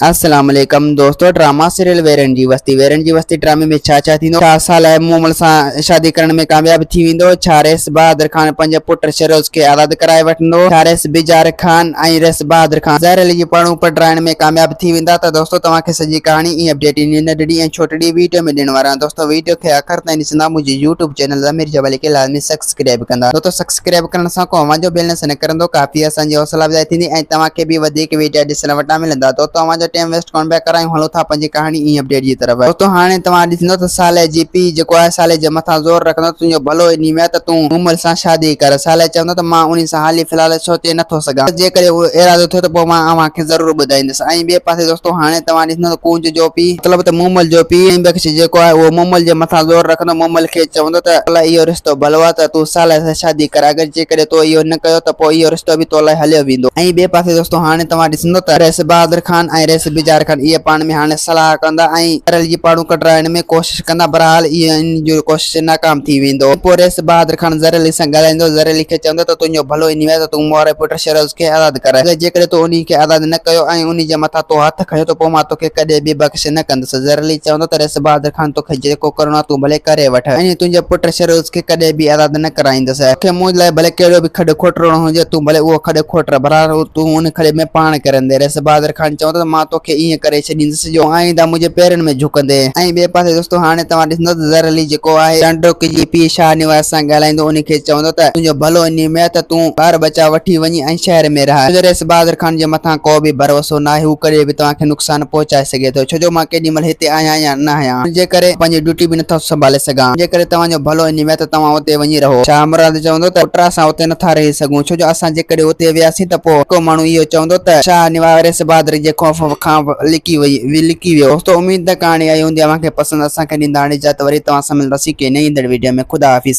السلام عليڪم دوستو ڊراما سيريل ويرن جي وستي ويرن جي وستي ڊرامي ۾ ڇا ڇا ٿيندو ڇا صالح مومل سان شادي ڪرڻ ۾ ڪامياب ٿي ويندو ڇا ريس بهادر خان پنهنجي پٽ شهروز کي آزاد ڪرائي وٺندو ڇا ريس بجار خان ۽ ريس بهادر خان زهريلي جي پاڙون پٽرائڻ ۾ ڪامياب ٿي ويندا ته دوستو توهان کي سڄي ڪهاڻي ۽ اپڊيٽ انهي ننڍڙي ۽ ڇوٽڙي ويڊيو ۾ ڏيڻ وارو آهيان دوستو ويڊيو کي آخر تائين ڏسندا منهنجي يوٽيوب چينل ضمير جبالي کي لازمي سبسڪرائب ڪندا دوستو سبسڪرائب ڪرڻ سان ڪو اوهان جو بيلنس نه ڪرندو ڪافي اسان جي حوصلا افزائي ٿيندي ۽ توهان کي به وڌيڪ ويڊيا ڏسڻ وٽان ملندا دوستو اوهان جو ٽيم ويسٽ ڪونه پيا ڪرايون هلون ٿا پنهنجي ڪهاڻي ۽ اپڊيٽ جي طرف دوستو هاڻي توهان ڏسندو ته صالح جي پيء جيڪو آهي صالح جي مٿان زور رکندو تنهنجو ڀلو انهي ۾ آهي ته تون مومل سان شادي ڪر صالح چوندو ته مان انهي سان حالي في الحال سوچي نه ٿو سگهان جيڪڏهن اهو ارادو ٿيو ته پوء مان اوهان کي ضرور ٻڌائيندس ۽ ٻئي پاسي دوستو هاڻي توهان ڏسندو ته ڪونج جو پيء مطلب ته مومل جو پيء سائين بخش جيڪو آهي اهو مومل جي مٿان زور رکندو مومل کي چوندو ته تو لاء اهو رشتو ڀلو آهي ته تون صالح سان شادي ڪر اگر جيڪڏهن تو اهو نه ڪيو ته پوء اهو رشتو به تو لاء هليو ويندو. ۽ ٻئي پاسي دوستو هاڻي توهان ڏسندو ته رئيس بهادر خان ۽ رئيس بجار خان اهي پاڻ ۾ هاڻي صلاح ڪندا ۽ ارل جي پاڙون ڪڍرائڻ ۾ ڪوشش ڪندا بهرحال اهي ان جو ڪوشش ناڪام ٿي ويندو پوء رئيس بهادر خان زر علي سان ڳالهائيندو زر علي کي چوندو ته تنهنجو ڀلو انهي ۾ آهي ته تون مون واري پٽ شهروز کي آزاد ڪرائي اگر جيڪڏهن تو انهي کي آزاد نه ڪيو ۽ انهي جي مٿان تو هٿ کنيو ته پوء مان توکي ڪڏهن به بخش نه ڪندس. زرعلي چوندو ته رئيس بهادر خان توکي جيڪو ڪرڻو آهي تون ڀلي ڪري وٺ ۽ تنهنجي پٽ شهروز کي ڪڏهن به آزاد نه ڪرائيندس. توکي مون لاء ڀلي ڪهڙو به کڏ کوٽرڻو هجي تون ڀلي اهو کڏ کوٽر بهرحال تون ان کڏي ۾ پاڻ ڪرندين. رئيس بهادر خان چوندو ته مان توکي ائين ڪري ڇڏيندس جو آئنده منهنجي پيرن ۾ جهڪندين. ۽ ٻئي پاسي دوستو هاڻي توهان ڏسندو ته زرعلي جيڪو آهي چانڊوڪي جي پيء شاهنواز سان ڳالهائيندو ان کي چوندو ته تنهنجو ڀلو انهي ۾ آهي ته تون ٻار ٻچا وٺي وڃي ۽ شهر ۾ رهه. ڇو جو رئيس بهادر خان جي مٿان ڪو به ڀروسو ناهي هو ڪڏهن به توهان کي نقصان پهچائي سگهي ٿو ڇو جو مان ڪيڏي مهل هتي آهيان يا نه آهيان ان جي ڪري پنهنجي ڊيوٽي به نٿو سنڀالي سگهان ان جي ڪري توهان جو ڀلو انهي ۾ آهي ته توهان اتي وڃي رهو. شاهه مراد چوندو ته پٽ اسان اتي نٿا رهي سگهون ڇو جو اسان جيڪڏهن اتي وياسين ته پوء ڪو ماڻهو اهو چوندو ته شاهه نواز رئيس بهادر جي خوف کان لڪي ويو. دوستو اميد ته ڪهاڻي آئي هوندي اوهان کي پسند اسان کي ڏيندا هاڻي اجازت وري توهان سان ملنداسين ڪنهن نئين ايندڙ ويڊيو ۾ خدا حافظ.